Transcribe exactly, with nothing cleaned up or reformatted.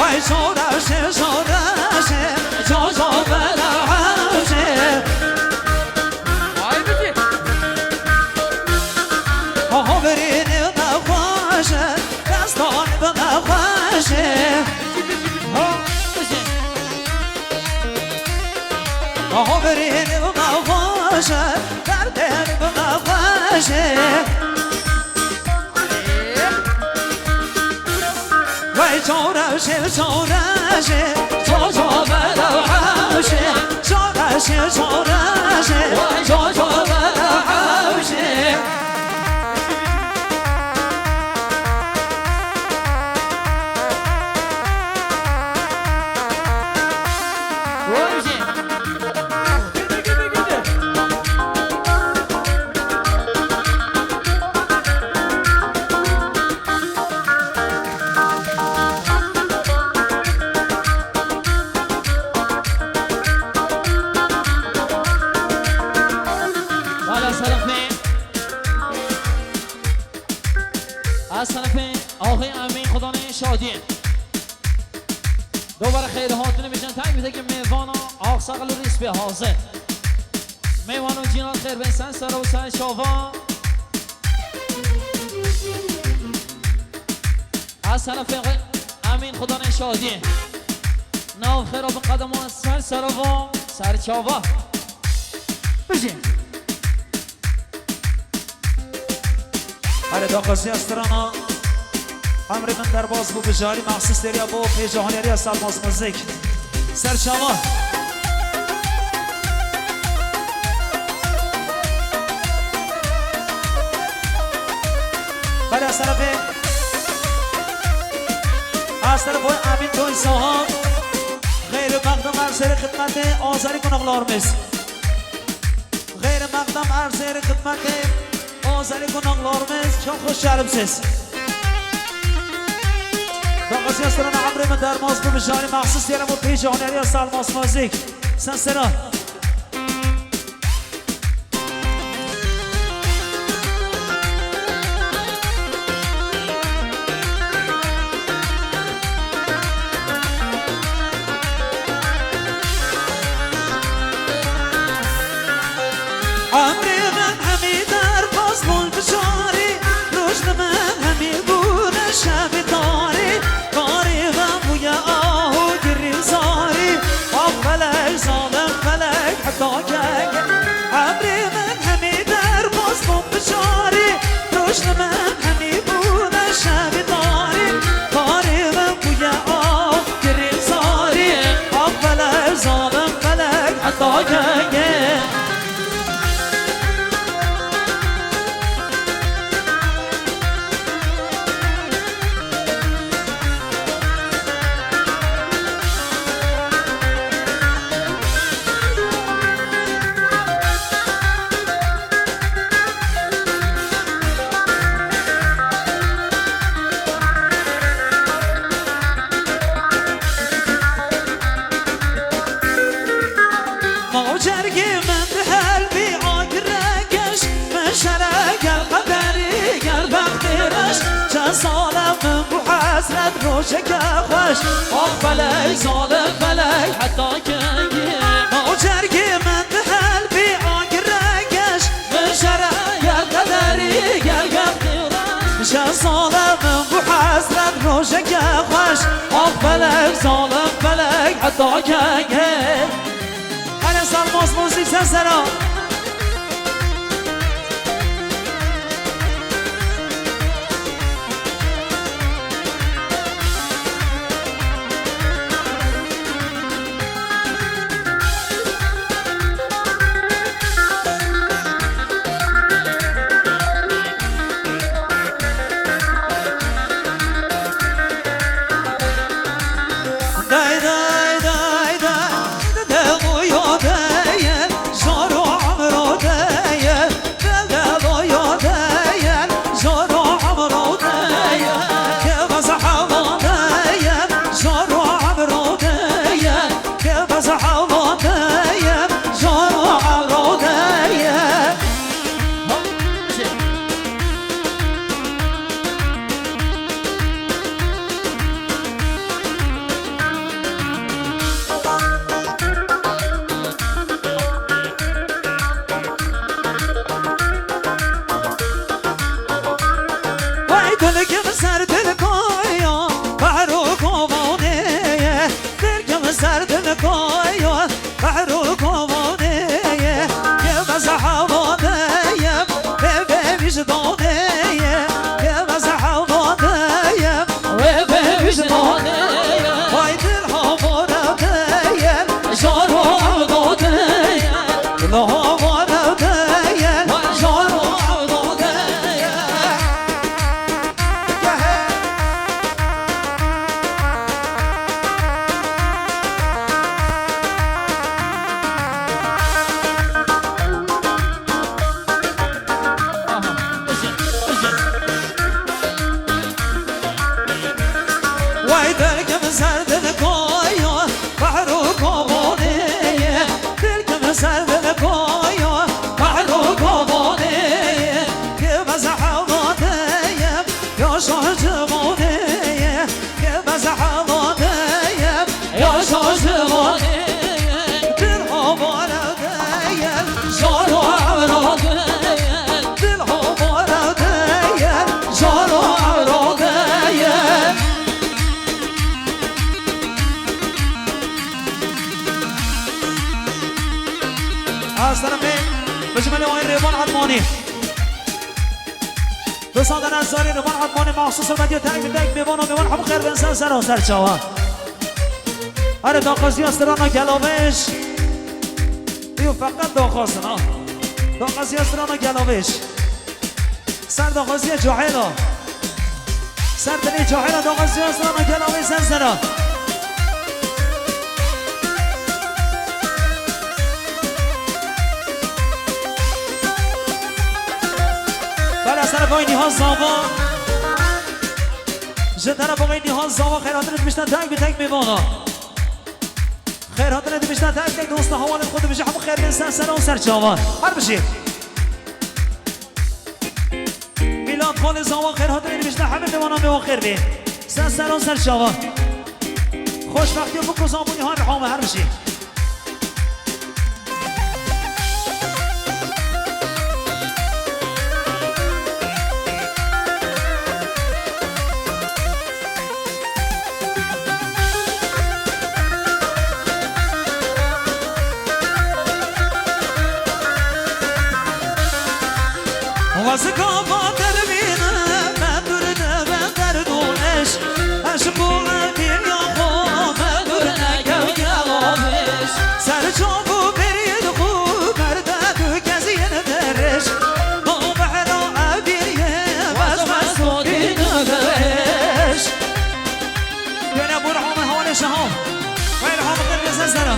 Ay şoreşê, şoreşê, şoşo bela hewşê. Ay bizi. Ho birînê me xweş e, destan bi me xweş e. Ho. Ho birînê me xweş e, derdê bi me xweş e. Wey şoreşê, şoreşê, şoşo bela hewşê. Şoreşê, şoreşê, wey şoşo bela hewşê. Bala serefê. Ez serefê axê Emîn Xudanê şadiyê. Dovara xeyr hatin bijan tay bize ki mêvana axsaqal û rîspê hazir. Mêvan û cîran xêr bên sen sera û sen şava. Ez serefê xwe Emîn Xudanê şadiyê. Nav xêra bi qedema ser serava ser çava. Bijî. Hale daxwaziya strana. Emrê min derbas bû bi jarî mexsûs seriya bo pêja huneriya Salmos Muzik. Serçava. Hale serefê. Aster boy Amin Toy Soha. Xeyr maqdam erzeri xidmetê Azerî konaklarımız. Xeyr maqdam erzeri xidmetê Azerî konaklarımız. Çok hoş geldiniz. Daxwaziya strana emrê min derbas bû bi jarî mexsûs yere bo pêja huneriya Salmos Muzik. Sen sera. Emrê min hemî derbas bûn bi şarî, roj li min hemî bûne şevê tarî. Karê me bûye aho girî zarî, ax felek, zalim felek, heta kengê. Emrê min hemî derbas bûn bi şarî, roj li min hemî bûne şevê tarî. Karê me bûye aho girî zarî, ax felek, zalim felek, heta kengê. Ma o cergê min di helbî agirek geş, min şere gel qederî gel bextê reş. Çend sal e min bû hesret rojeke xweş, ax felek, zalim felek, heta kengî. Ma o cergê min di helbî agirek geş, min şere gel qederî gel bextê reş. Çend sal e min bû hesret rojeke xweş, ax felek, zalim felek, heta kengê. Hale Salmos Muzik sen sera. Koyo, behro kovane ye, ke beza havane ye, bebe vicdane ye, ke beza havane ye, bebe vicdane ye. Vay dil havare de ye, jaro avdane ye, dil havare de ye, jaro avdane ye. Wey derkim ser dil koyo, behro kovane ye. Derkim ser dil koyo, behro kovane ye. Ke beza havane ye, ya şaş civane ye. Ke beza havane ye, ya şaş civane ye. Dil havare de ye, jaro avra de ye. Dil havare de ye, jaro avra de ye. Aslanım Bey, bicmele wan Rêvan Edmanî. Dosan de ne zarê Rêvan Edmanî, maxsus hurmetiyo tek bi tek mêvan û mêvan hemû xêr bin ser ser û ser çawa. Here daxwaziya strana Gelavêj. Yo, feqet daxwazin ha. Daxwaziya strana Gelavêj. Ser daxwaziya Cahêla. Ser dilê Cahêla daxwaziya strana Gelavêj ser sera. Bela ser boy Nîhal Zava. Ji tera boy Nîhal Zava xêr hatin dibişte tek bi tek mêvana. Xêr hatinê dibişte tek tek dosta hawalên xwe dibêje hemû xêr bin ser sera û ser çavan. Her bijî. Mîlat Xalê Zawa xêr hatinê dibêje hemî mêvana mêvan xêr bê. Ser sera û ser çavan. Xoşbextî û bik û zabûnî har hame her bijî. Wazika va dervîne, me dur ne ve derdûneş. Eşq û evîn ya xwe, me dur ne kew kelavêş. Ser çav û berî xwe, merde du kezîn derêş. Ba behra evîn ye, wez wez dotî nivêş. Gene bu rahmet hawale şaha. Vay rahmet nefes sera.